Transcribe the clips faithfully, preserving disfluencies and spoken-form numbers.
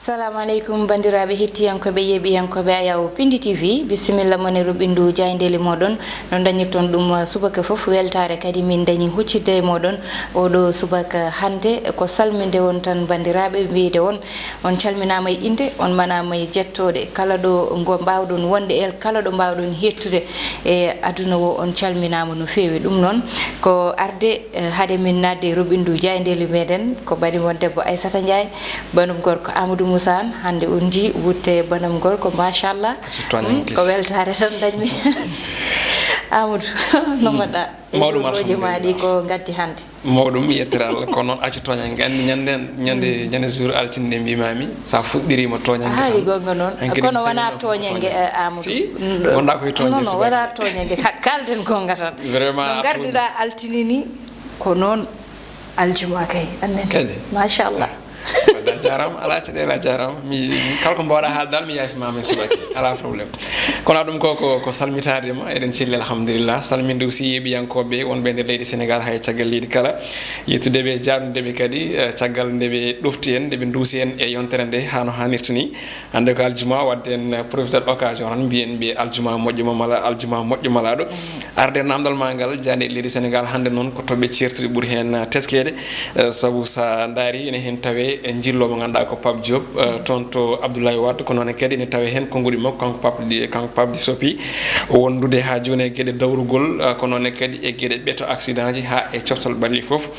Assalamu aleykum, banndiraaɓe hettiyankooɓe, yeeɓiyankooɓe Ayaw Pindi T V. Bisimilla mon e ruɓɓindu jaayndeeli mooɗon. No dañirton ɗum, uh, subaka fof, weltaare kadi min dañi huccitde e mooɗon oɗo subaka hannde. Ko salminde on tan, banndiraaɓe, wiyde on, on calminaama e innde, on manaama e jettooɗe. Kala ɗo ngo mbaawɗon wonde e kala ɗo mbaawɗon hettude e aduna o, on calminaama no feewi. Ɗum noon ko arde, eh, hade min naatde e ruɓɓindu jaayndeeli meɗen, ko banndi mon debbo Aissata Ndiaye, banndum gorko Amadou Moussa Anne. Hannde on njii wutte banndum gorko, machallah. Tooñanke. Hmm, ko weltaare tan dañmi. Amadou, no mbaɗɗa? E mawɗum, joɗooji ma ɗi alhamdulillah. Ko ngaddi hannde? Mawɗum, yettere Allah, kono noon accu tooñanke. Anndi ñande, ñande, ñande jour altine nde mbimami, sa fuɗɗirima tooñanke. Haali tan. Gonga noon. Hankadi kono mi wona salmino tooñanke, fof. Eh, Amadou. Si, mm, wonɗa koye tooñde. Non, non, subaka. Wona tooñanke. Ha, kalden gonga tan. Vraiment, no a tooñi. Ngarduɗa altine ni, ko noon aljuma kay. Annen. Kadi. Machallah. Wadde a jarama, ala caɗele, a jarama. Mi, mi, kala ko mbawɗa haalde dal, mi yaafi ma, min subaki. Ala problème. Kono ɗum ko, ko, ko salmitaade ma, eɗen celli, alhamdulillah. Salminde aussi yeeɓiyankooɓe wonɓe e nder leydi Sénégal, hay caggal leydi kala. Yettude ɓe, jaarnude ɓe kadi, eh, caggal nde ɓe ɗofti en, nde ɓe nduusi en e yontere nde, hano hanirta ni. Hannde ko aljuma, wadde en, eh, profité occasion tan, mbiyen ɓe aljuma moƴƴo mo mala, aljuma moƴƴo malaaɗo. Arde namdal ma ngal, jaaynde leydi Sénégal, hannde noon ko toɓɓe ceertuɗe ɓuri heen, eh, teskeede. Eh, sabu sa ndaari, ene heen tawe, eh, njillo mo ngannduɗaa ko Pape Diop, eh, toon to Abdoulaye Wade, ko noon kadi ene tawe heen konnguɗi makko, kanko Pape Di, kanko Pape Di Sopi, wondude haa jooni e geɗe dawrugol, eh, ko noon kadi e geɗe ɓeto accident ji haa e coftal ɓalli fof,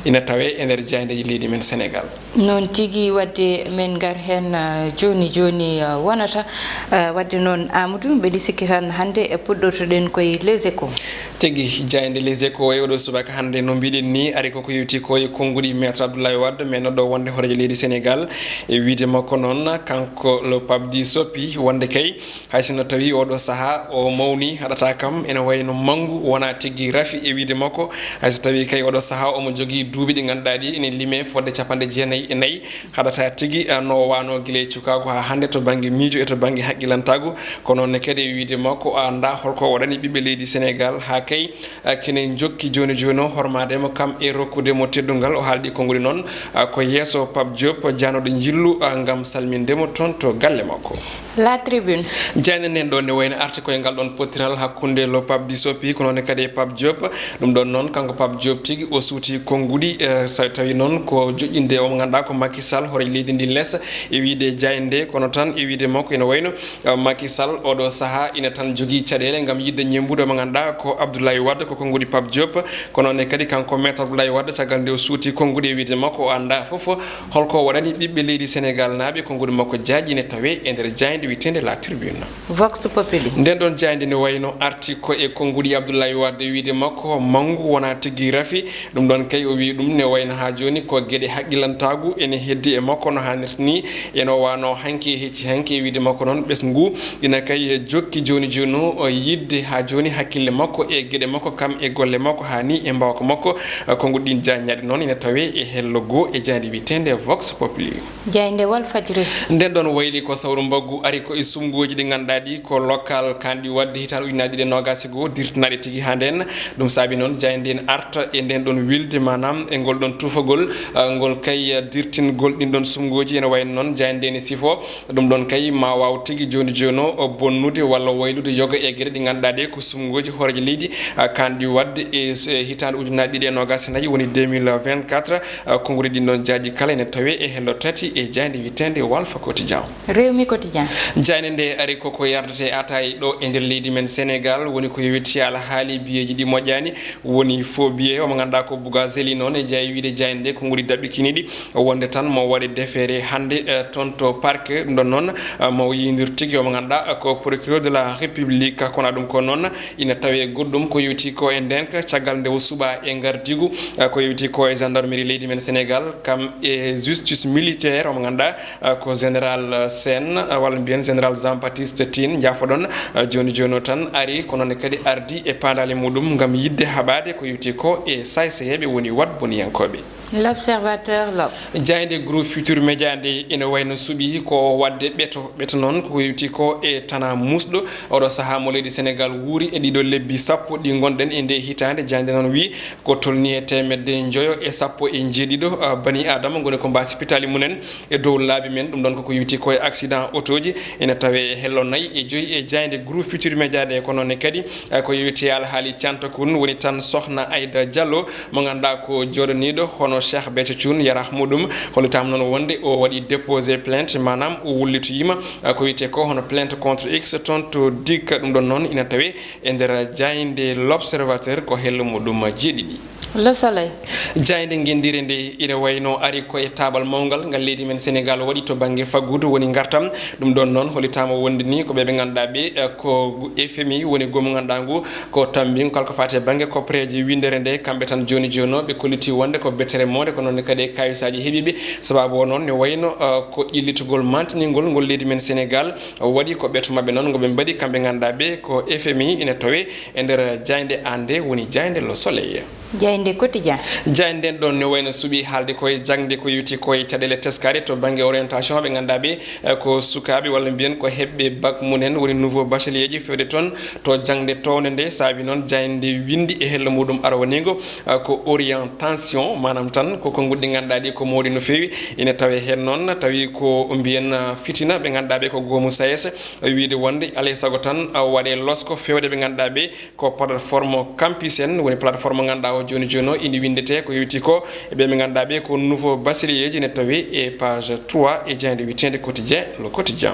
ina tawe e nder jaayndeeji leydi men Sénégal. Noon tigi, wadde men ngar heen, eh, jooni jooni, eh, wonata. Eh, wadde noon, Amadou, mbeɗi sikki tan hannde e puɗɗortoɗen koye Les Échos. Tigi, jaaynde Les Échos e oɗo subaka hannde, no mbiɗen ni, ari koko yewti ko e konnguɗi Maître Abdoulaye Wade, men ɗo wonde hooreejo leydi Sénégal, e wiide makko noon, kanko le Pape Di Sopi, wonde kay, hay sinno tawi oɗo saha o mawni, haɗata kam ene wayno manngu, wona tigi rafi e wiide makko, hay so tawi kay oɗo saha omo jogii duuɓi ɗi ngannduɗaa ɗi ene lime fodde capanɗe jeenayi e nayi, haɗata tigi, eh, no wano gila e cukaagu haa hannde to bannge miijo e to bannge haqqilantaagu. Kono ne kadi e wiide makko, a anndaa holko waɗani ɓiɓɓe leydi Sénégal haa kay, eh, kene jokki jooni jooni o hormaade mo kam e rokkude mo teddungal. O haaldi konnguɗi noon, eh, ko yeeso Pape Diop, jaanooɗo njillu, eh, ngam salminde mo toon to galle makko. La Tribune. Jaaynde nden ɗo ne wayno arti koye ngal ɗon pottiral hakkunde le Pape Di Sopi, ko noon kadi e Pape Diop. Ɗum ɗon noon, kanko Pape Diop tigi, o suuti konnguɗi, eh, so tawi noon ko joƴƴinde o mo ngannduɗaa ko Macky Sall, hooreejo leydi ndi les, e wiide jaaynde nde, kono tan e wiide makko ina wayno, eh, Macky Sall oɗo saha ina tan jogii caɗeele ngam yiɗde ñemmbude mo ngannduɗaa ko Abdoulaye Wade, ko konnguɗi Pape Diop. Kono ne kadi kanko Maître Abdoulaye Wade, caggal nde o suuti konnguɗi e wiide makko, o anndaa fof holko waɗani ɓiɓɓe leydi Sénégal naaɓe, konnguɗi makko jaaƴi ene tawe e nder jaaynde wiyeteende La Tribune. Vox Populi. Nden ɗon jaaynde ne wayno arti ko e konnguɗi Abdoulaye Wade, wiide makko manngu wona tigi rafi. Ɗum ɗon kay o wi ɗum ne wayno haa jooni ko geɗe haqqilantaagu ene heddi e makko no haanirta ni, e no wano hanki e hecci hanki e wiide makko noon ɓesngu ina kay jokki jooni jooni o yiɗde haa jooni hakkille makko e geɗe makko kam e golle makko haa ni e mbaawka makko. Konnguɗi ɗin jaaññaaɗi noon ina tawe e hello goo e jaaynde wiyeteende Vox Populi. Jaaynde Walfadjri. Nden ɗon wayli ko sawru mbaggu ari ko e suɓngooji ɗi ngannduɗaa ɗi ko local kanɗi waɗde hitaande ujunaaji ɗiɗi e noogaas e goo, dirtinaaɗi tigi haa nden. Ɗum saabi noon jaaynde nden arta e nden ɗon wilde, maanaam e ngol ɗon tuufagol, ah, ngol kay, ah, dirtingol ɗin ɗon suɓngooji. Ene wayno noon jaaynde nden e sifo ɗum ɗon kay ma waaw tigi jooni jooni o bonnude walla waylude yoga e geɗe ɗi ngannduɗaa ɗe ko suɓngooji hooreejo leydi, ah, kanɗi waɗde e s-, e hitaande ujunaaji ɗiɗi e noogaas e nayi, woni deux mille vingt-quatre. Ah, konnguɗi ɗin ɗon jaaƴi kala ene tawe e hello tati e jaaynde wiyeteende Walf Quotidien. Rewmi Quotidien. Jaaynde nde ari koko yardete ataay ɗo e nder leydi men Sénégal, woni ko yowiti alhaali biyeeji ɗi moƴƴaani, woni faux billet, omo ngannduɗaa ko Bougazelli noon e jaayi wiide jaaynde nde konnguɗi daɓɓikiniiɗi wonde tan mo waɗe déféré hannde, eh, toon to parquet. Ɗum ɗon noon, eh, mo yiyondir tigi omo ngannduɗaa ko procureur de la République. Kono ɗum ko noon ina tawe goɗɗum ko yowiti ko e ndenka caggal nde o suɓaa e ngardiigu, eh, ko yowiti ko e gendarmerie leydi men Sénégal, kam e justice militaire omo ngannduɗaa, eh, ko général Sène, eh, walla mbiyen général Jean Baptiste Tine, jaafoɗon, eh, jooni jooni o tan ari, kono ne kadi ardi e paandaale muɗum ngam yiɗde haɓaade ko yowiti ko e sayseyeeɓe woni waɗboniyankooɓe. L'Observateur, l'Obs. Jaaynde Groupe Futur Média nde ina wayno suɓii ko waɗde ɓeto. Ɓeto noon ko yowti ko e tanaa muusɗo. Oɗo sahaa mo leydi Senegaal wuuri e ɗiɗo lebbi sappo ɗi ngonɗen e nde hitaande. Jaaynde noon wii ko tolnii e teemedde njoyo e sappo e njeeɗiɗo, ah, bani Aadama ngoni ko mbaasi pitaali mumen e dow laabi men. Ɗum ɗoon koko yowti ko e accident otooji. Ina tawee e hello nayi e joyi e jaaynde Groupe Futur Média nde. Ko noon ne kadi, ah, ko yowti e alhaali cantakun woni tan Sohna Aida Diallo mo ngannduɗaa ko jooɗaniiɗo hono Cheikh Béthio Thioune yarah muɗum. Hollitaama noon wonde o waɗi déposé plainte, maanaam o wullitoyiima, ah, ko wiyetee ko hono plainte contre X toon to dikka. Ɗum ɗoon noon ina tawee e nder jaaynde L'Observateur ko hello muɗum jeeɗiɗi. Le Soleil. Jaaynde ngenndiire nde ina wayno ari ko e taabal mawngal ngal leydi men Senegaal waɗi to bannge faggudu woni ngartam. Ɗum ɗoon noon hollitaama wonde ni ko ɓe ɓe ngannduɗaa ɓe, eh, ko F M I woni goomu ngannduɗaa ngu ko tammbingu kala ko faati e bannge koppereeje winndere nde. Kamɓe tan jooni jooni o ɓe kolliti wonde ko bettere moonde ko noon ne kadi e kaawisaaji heɓiiɓe. Sabaabu o noon ne wayno, eh, ko ƴellitgol mantiningol ngol leydi men Senegaal waɗi ko ɓeto maɓɓe noon ngo ɓe mbaɗi kamɓe ngannduɗaa ɓe ko F M I ina tawee e nder jaaynde an nde woni jaaynde Le Soleil. Jaaynde Quotidien. Jaaynde nden ɗoon ne wayno suɓii haalde koye jaŋde ko yowti koye caɗeele teskaade to bannge orientation ɓe ngannduɗaa ɓe, eh, ko sukaaɓe walla mbiyen ko heɓɓe bac mumen woni nouveau bachelier ji feewde toon to jaŋde townde nde. Saabi noon jaaynde winndi e hello muɗum arwaniingo, eh, ko orientation, maanaam tan ko konnguɗi ɗi ngannduɗaa ɗi ko mawɗi no feewi. Ina tawee heen noon tawi ko mbiyen, eh, fitina ɓe ngannduɗaa ɓe ko goomu SAES, eh, wiyde wonde alaa e sago tan, eh, waɗee losko feewde ɓe ngannduɗaa ɓe ko plateforme Campus en woni plateforme mo ngannduɗaa o jooni jooni o ina winndetee ko yowti ko e ɓe ɓe ngannduɗaa ɓe ko nouveau bachelier ji ne tawi e page trois e jaaynde wiyeteende Quotidien, Le Quotidien.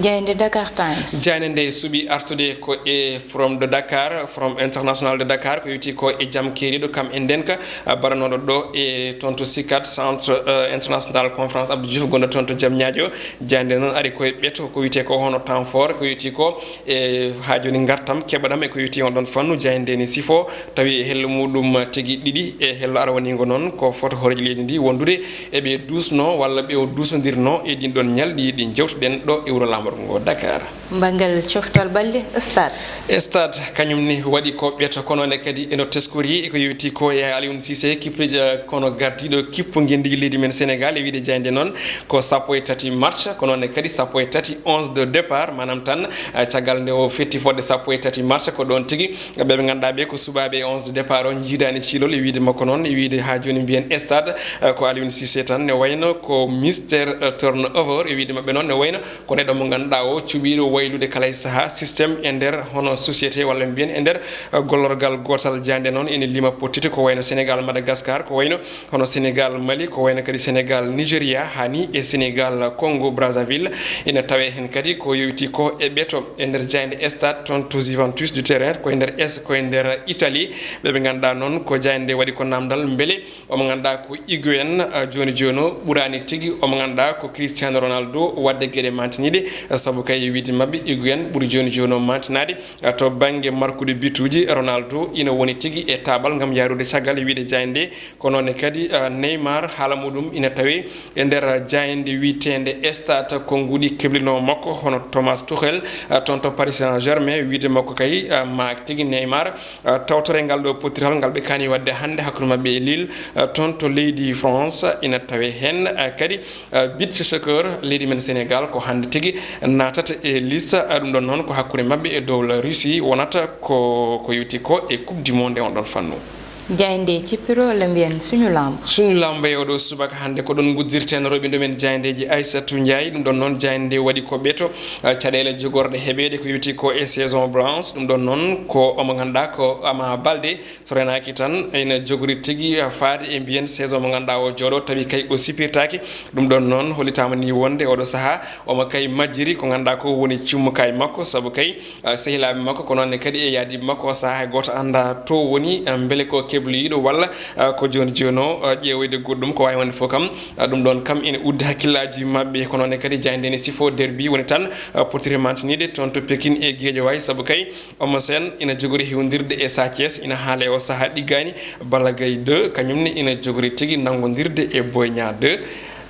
Jaaynde Dakar Times. Jaaynde nde suɓii artude ko e Forum de Dakar, Forum International de Dakar, ko yowti ko e jam keeriiɗo kam e ndeenka, ah, baranooɗo ɗo e toon to CICAD, Centre, euh, International Conférence Abdou Diouf, gonɗo toon to Diamniadio. Jaaynde noon ari koye ɓeto ko wiyetee ko hono temps fort, ko yowti ko e haa jooni ngartam keɓaɗam e ko yowti on ɗon fannu. Jaaynde nde ne sifoo tawi e hello muɗum tigi ɗiɗi e hello arwaniingo noon ko foto hooreejo leydi ndi wondude e ɓe duusno walla ɓe o duusondirno e ɗin ɗon ñalɗi ɗi njewtuɗen ɗo e wuro laamorgo ngo Dakar. Banngal coftal ɓalli, Stade. E Stade kañum ne waɗi ko ɓeto kono ne kadi eno teskori e ko yowti ko e Aliou Cissé kippijo kono gardiiɗo kippu ngenndiji leydi men Sénégal e wiyde jaaynde noon ko sappo e tati mars, kono ne kadi sappo e tati onze de départ, maanaam tan, eh, caggal nde o fetti fodde sappo e tati mars, ko ɗoon tigi ɓe ɓe ngannduɗaa ɓe ko suɓaaɓe e onze de départ o njiidaani ciilol e wiyde makko noon, e wiyde haa jooni mbiyen stade, eh, ko Aliou Cissé tan ne wayno ko Mister, eh, Turnover e wiyde maɓɓe noon ne wayno ko neɗɗo mo ngannduɗaa o cuɓiiɗo waylude kala e sahaa système e nder hono société walla mbiyen e nder, eh, gollorgal gootal. Jaaynde noon ene lima pottite ko wayno Sénégal, Madagascar, ko wayno hono Sénégal Mali, ko wayno kadi Sénégal Nigeria, haa ni e Sénégal Congo Brazzaville. Ina tawee heen kadi ko yowiti ko e ɓeto e nder jaaynde stade toon to Juventus du terrain, ko e nder es, ko e nder Italie. Ɓe ɓe ngannduɗaa noon ko jaaynde waɗi ko naamndal mbele omo ngannduɗaa ko Higuain, ah, jooni jooni o ɓuraani tigi omo ngannduɗaa ko Cristiano Ronaldo waɗde geɗe mantiniiɗe, sabu kay e wiyde maɓɓe Higuain ɓuri jooni jooni o mantinaade, ah, to bannge markude bituuji. Ronaldo ina woni tigi e taabal ngam yaarude caggal e wiyde jaaynde. Ko noon ne kadi, ah, Neymar haala muɗum ina tawee e nder jaaynde wiyeteende Stade, konnguɗi keblinoo makko hono Thomas Tuchel, ah, toon to Paris Saint-Germain, wiyde makko kay, ah, ma tigi Neymar, ah, tawtore ngal ɗo pottital ngal ɓe kaani waɗde hannde hakkunde maɓɓe e Lille, ah, toon to leydi France. Ina tawee heen, ah, kadi, ah, beach soccer leydi men Sénégal ko hannde tigi naatata e liste, ah, ɗum ɗon noon ko hakkunde maɓɓe e dowla Russie wonata ko, ko yowti ko e Coupe du Monde e on ɗon fannu. Jaaynde cippiro walla mbiyen suñu lamb. Suñu lamb e oɗo subaka hannde ko ɗon nguddirten roɓindo men jaayndeji Aissatou Ndiaye. Ɗum ɗon noon jaaynde waɗi ko ɓeto, ah, caɗeele jogorɗe heɓeede ko yowti ko e saison blanche. Ɗum ɗon noon ko omo ngannduɗaa ko Ama Baldé. So renaaki tan ina jogori tigi, ah, faade e mbiyen saison mo ngannduɗaa o jooɗo tawi kay o sipirtaaki. Ɗum ɗon noon hollitaama ni wonde oɗo sahaa omo kay majjiri ko ngannduɗaa ko woni cummukaay makko, sabu kay ah, sehilaaɓe makko, ko noon ne kadi e yaadiiɓe makko, o sahaa hay gooto anndaa to woni, ah, mbele ko kebloyiiɗo walla, ah, ko jooni jooni o, ah, ƴeewoyde goɗɗum, ko waawi wonde fof kam, ah, ɗum ɗoon kam ina uddi hakkillaaji maɓɓe. Ko noon ne kadi jaaynde ne sifo derbi woni tan, ah, potiri mantiniiɗe toon to Pekin e Guédiawaye, sabu kay Eumeu Sène ina jogori hewndirde e Sa Thiès, ina haala e o sahaa ɗiggaani, Balla Gaye deux, kañum ne ina jogori tigi nanngondirde e Boy Niang deux.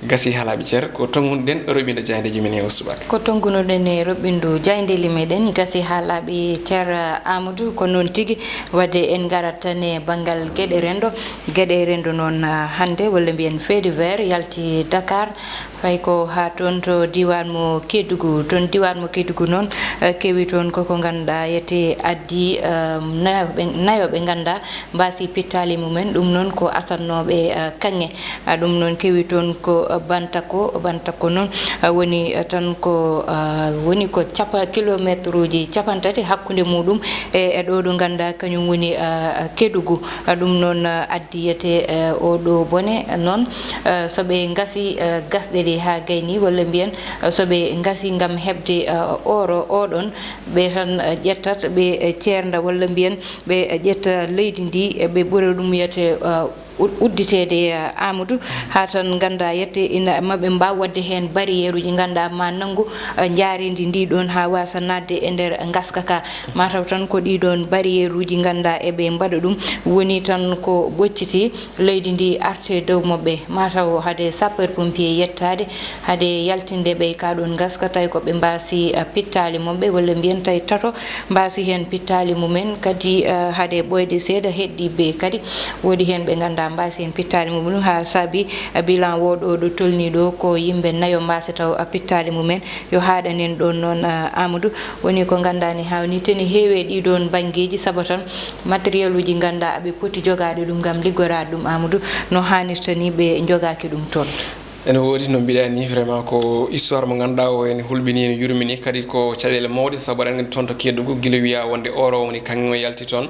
Gasi haa laaɓi cer, ko tonngunoɗen roɓɓinde jaayndeeji men e oo subaka. Ko tonngunoɗen e roɓɓindu jaayndeeli meɗen, gasi haa laaɓi cer, Amadou, ko noon tigi. Wadde en ngarat tan e banngal geɗe renndo. Geɗe renndo noon, ah, hannde, walla mbiyen fait divers, yalti Dakar, fayi ko haa toon to diiwaan mo Kédougou. Toon diiwaan mo Kédougou noon, eh, kewi toon koko ngannduɗaa yete addi, eh, nayo ɓe, nayo ɓe ngannduɗaa mbaasi pittaali mumen, ɗum noon ko asatnooɓe, eh, kaŋŋe. Ah, ɗum noon kewi toon ko, eh, Bantako. Bantako noon, ah, woni, eh, tan ko, ah, woni ko capa-, kilomeetruuji cappanɗe tati hakkunde muɗum e, e ɗo ɗo ngannduɗaa kañum woni, ah, Kédougou. Ah, ɗum noon, ah, addi yete, eh, oo ɗo bone noon, eh, so ɓe ngasi, eh, gasɗe ɗe haa gayni, walla mbiyen, eh, so ɓe ngasi ngam heɓde, eh, ooro, ooɗoon, ɓe tan, eh, ƴettat, ɓe, eh, ceernda, walla mbiyen, ɓe, eh, ƴetta leydi ndi, eh, ɓe ɓura ɗum yete, eh, ud-, udditeede, eh, Amadou, haa tan ngannduɗaa yette ina, ma ɓe mbaaw waɗde heen barrière uji, ngannduɗaa ma nanngu, eh, njaareendi ndi ɗoon haa waasa naatde e nder ngaska ka. Mataw tan ko ɗii ɗoon barrière uji, ngannduɗaa eɓe mbaɗa ɗum, woni tan ko ɓocciti leydi ndi arte dow maɓɓe. Mataw hade sapeur pompier yettaade, hade yaltinde ɓe ka ɗoon ngaska, tawi ko ɓe mbaasi, eh, pittaali maɓɓe, walla mbiyen tawi tato mbaasi heen pittaali mumen. Kadi, eh, hade ɓooyde seeɗa heddii ɓe kadi, woodi heen ɓe ngannduɗaa mbaasi heen pittaali mumen, haa saabi, eh, bilan o ɗo ɗo tolnii ɗo ko yimɓe nayo mbaasi taw, eh, pittaali mumen. Yo haaɗanen ɗoon noon, ah, Amadou, woni ko ngannduɗaa ni haawnii te ne heewi e ɗii ɗoon banngeeji, sabu tan matériel uji ngannduɗaa aɓe poti jogaade ɗum ngam liggoraade ɗum, Amadou, no haanirta ni ɓe njogaaki ɗum toon. Ene woodi no mbiɗa ni, vraiment ko histoire mo ngannduɗaa o ene hulɓini, ene yurmini, kadi ko caɗeele mawɗe, sabu aɗa anndi toon to Kédougou gila wiyaa wonde ooro woni kaŋŋe o yalti toon.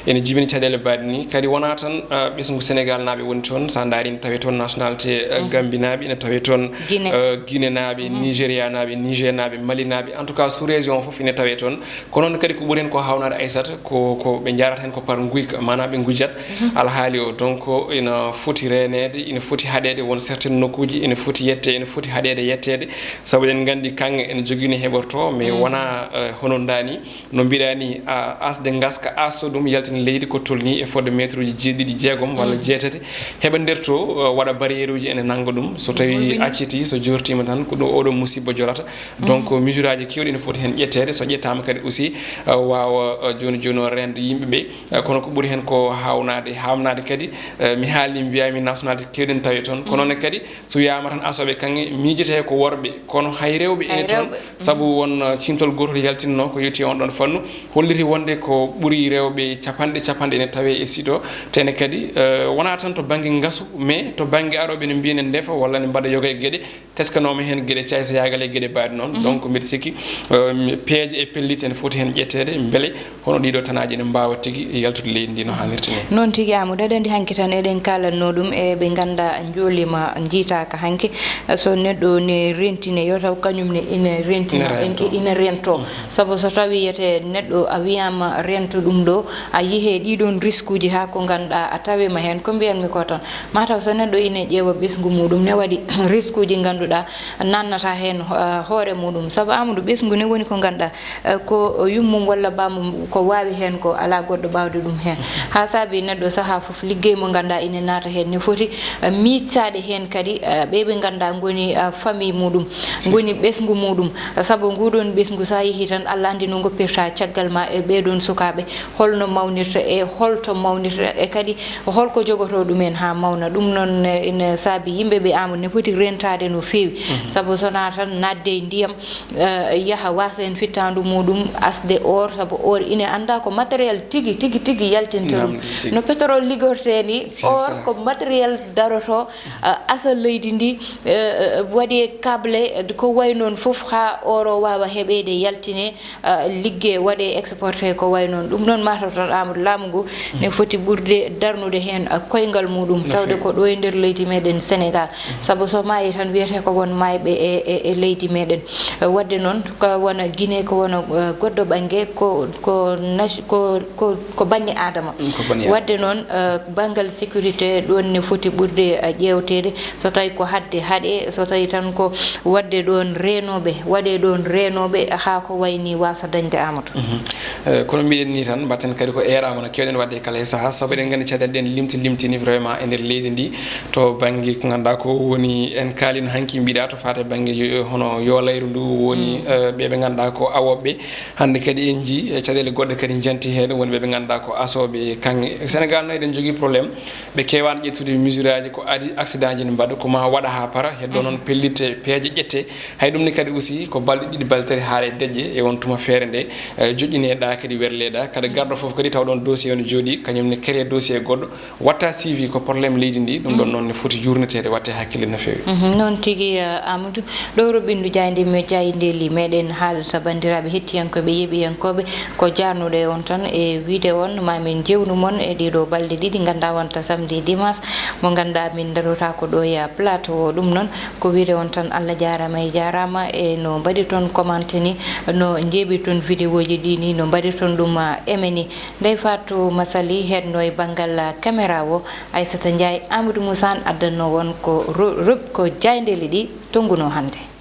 Ene jibini caɗeele baɗe ni. Kadi wonaa tan, ah, ɓesngu Senegal naaɓe woni toon. So a ndaari ene tawee toon nationalité, ah, Gambie naaɓe, ene tawee toon, Guinée. Ah, Guinée naaɓe, Nigeria naaɓe, Niger naaɓe, Mali naaɓe. En tout cas, sous région o fof ene tawee toon. Kono noon kadi ko ɓuri heen ko haawnaade Aysata, ko, ko ɓe njaarata heen ko par nguyka, maanaam ɓe ngujat alhaali o. Donc, ina foti reeneede, ina foti haɗeede, won certaines nokkuuji ina foti yette, ina foti haɗeede yetteede. Sabu eɗen nganndi kaŋŋe ene jogii no heɓortoo, mais wonaa, eh, hono ndaa ni. No mbiɗa ni, a, asde ngaska, asto ɗum, yaltina leydi ko tolni e fodde meetruuji jeeɗiɗi, jeegom walla jeetati, heɓa nder to, uh, waɗa barrière uji ene nannga ɗum. So tawi acciti, so jortiima tan, ko ɗum oɗo musiba jorata. Donc, mesure aji keewɗi ene foti heen ƴetteede. So ƴettaama kadi aussi, uh, waawa, uh, jooni jooni o reende yimɓe ɓe. Uh, kono ko ɓuri heen ko haawnaade, haamnaade kadi, uh, mi haalni, mbiyaami nationalité keewɗi ene tawi toon. Kono ne kadi, so wiyaama tan asooɓe kaŋŋe, miijete ko worɓe, kono hay rewɓe ene toon, sabu won, uh, ciimtol gootol yaltinnoo ko yowti e on ɗon fannu, holliti wonde ko ɓuri rewɓe capanɗe capanɗe ene tawee e site o. Te ne kadi, uh, wonaa tan to bannge ngasu, mais to bannge arooɓe ne mbiya ne ndefa walla ne mbaɗa yoga e geɗe, teskanooma heen geɗe caysa yaagal e geɗe baaɗe noon. Donc, mbiɗa sikki, uh, mi-, peeje e pellitte ene foti heen ƴetteede, mbele hono ɗiɗo tanaaji ene mbaawa tigi yaltude leydi ndi no haanirta ni. Noon tigi, Amadou, aɗa anndi hanki tan eɗen kaalatnoo ɗum e ɓe ngannduɗaa njooliima njiytaaka hanki. So neɗɗo ne rentine, yo taw kañum ne ina rentina, ina rento. Ina rento. Sabu so tawi wiyete neɗɗo a wiyaama rento ɗum ɗo, a yihe ɗiɗon risque uji haa ko ngannduɗaa a taweema heen. Ko mbiyanmi ko tan, mataw so neɗɗo ina ƴeewa ɓesngu muɗum ne waɗi risque uji ngannduɗaa nannata heen, uh, hoore muɗum. Sabu Amadou, ɓesngu ne woni ko ngannduɗaa, eh, ko yummum walla bammum ko waawi heen ko, alaa goɗɗo ɓaawde ɗum heen. Haa saabi neɗɗo sahaa fof liggey mo ngannduɗaa ina naata heen ne foti, eh, miijtaade heen kadi, eh, ɓe ɓe ngannduɗaa ngoni, eh, famille muɗum, ngoni ɓesngu muɗum. Sabu nguɗon ɓesngu so a yehii tan, Allah anndi no ngoppirta caggal ma e ɓeɗon sukaaɓe, holno mawnirta e holto mawnirta e kadi holko jogotoo ɗumen haa mawna. Ɗum noon, eh, ina saabi yimɓe ɓe Amadou ne foti rentaade no feewi. Sabu so wonaa tan naatde e ndiyam, eh, yaha waasa heen fittaandu muɗum, asde or, sabu or ina anndaa ko matériel tigi, tigi, tigi yaltinta ɗum. No pétrole liggortee ni, or ko matériel daroto, eh, asa leydi ndi, eh, eh, waɗi e câble, eh, ko wayi noon fof haa or o waawa heɓeede yaltine, eh, ligge waɗe exporté ko wayi noon. Ɗum noon mataw tan Amadou, laamu ngu ne foti ɓurde darnude heen, eh, koyngal muɗum, tawde ko ɗo e nder leydi meɗen Sénégal. Sabu so maayi tan wiyete ko won maayɓe e, e, e leydi meɗen. Eh, wadde noon, ko wona Guinée, ko wona, eh, goɗɗo ɓannge, ko, ko nation-, ko, ko, ko bannge Adama. Mm, ko bannge Adama. Wadde noon, eh, banngal sécurité ɗoon ne foti ɓurde, eh, ƴeewteede. So tawi ko haɗde haɗe, so tawi tan ko waɗde ɗoon reenooɓe, waɗe ɗoon reenooɓe haa ko wayni waasa dañde Amadou. Mhm. Eh, kono mbiɗen ni tan, mbatten kadi ko eeraama no keewɗen waɗde kala e sahaa, sabu eɗen nganndi caɗeele ɗen limti limtini vraiment e nder leydi ndi, to bannge ko ngannduɗaa ko woni en kaalino hanki mbiɗa to faate bannge yo-, hono yoolayru ndu woni, mm, eh, ɓe ɓe ngannduɗaa ko awooɓe. Hannde kadi en njii, eh, caɗeele goɗɗe kadi njanti heen, woni ɓe ɓe ngannduɗaa ko asooɓe kaŋŋe. Sénégal no eɗen njogii problème, ɓe keewaani ƴettude mesure aji ko adi accident ji ne mbaɗa, ko ma waɗa haa para, heddo noon pellitte, peeje ƴette. Hay ɗum ne kadi aussi ko balɗe ɗiɗi, balɗe tati haa e deƴƴe e on tuma feere nde, eh, joƴƴineɗa kadi werleɗa. Kadi garɗo fof kadi taw ɗon dossier on jooɗi, kañum ne créé dossier goɗɗo, watta suivi ko problème leydi ndi, ɗum ɗon noon ne foti jurneteede, watte hakkille no feewi. Mhm, noon tigi, eh, Amadou. Ɗo ro ɓinndu jaaynde me-, jaayndeeli meɗen haalata banndiraaɓe hettiyankooɓe, yeeɓiyankooɓe, ko jaarnuɗo e on tan e wiide on, ma min jewnu mon e ɗiɗo balɗe ɗiɗi, ngannduɗaa wonta samedi, dimanche, mo ngannduɗaa min darota ko ɗo e plateau o. Ɗum noon, ko wiide on tan, Allah jaaraama e jaaraama e no mbaɗirton commenté ni, no njeeɓirton vidéo ji ɗi ni, no mbaɗirton ɗum, ah, aimé ni. Ndey Fatou Massaly heedno e banngal, ah, caméra o, Aissata Ndiaye, Amadou Moussa Anne addanno won ko ro-, ro-, ko jaayndeeli ɗi tonnguno hannde.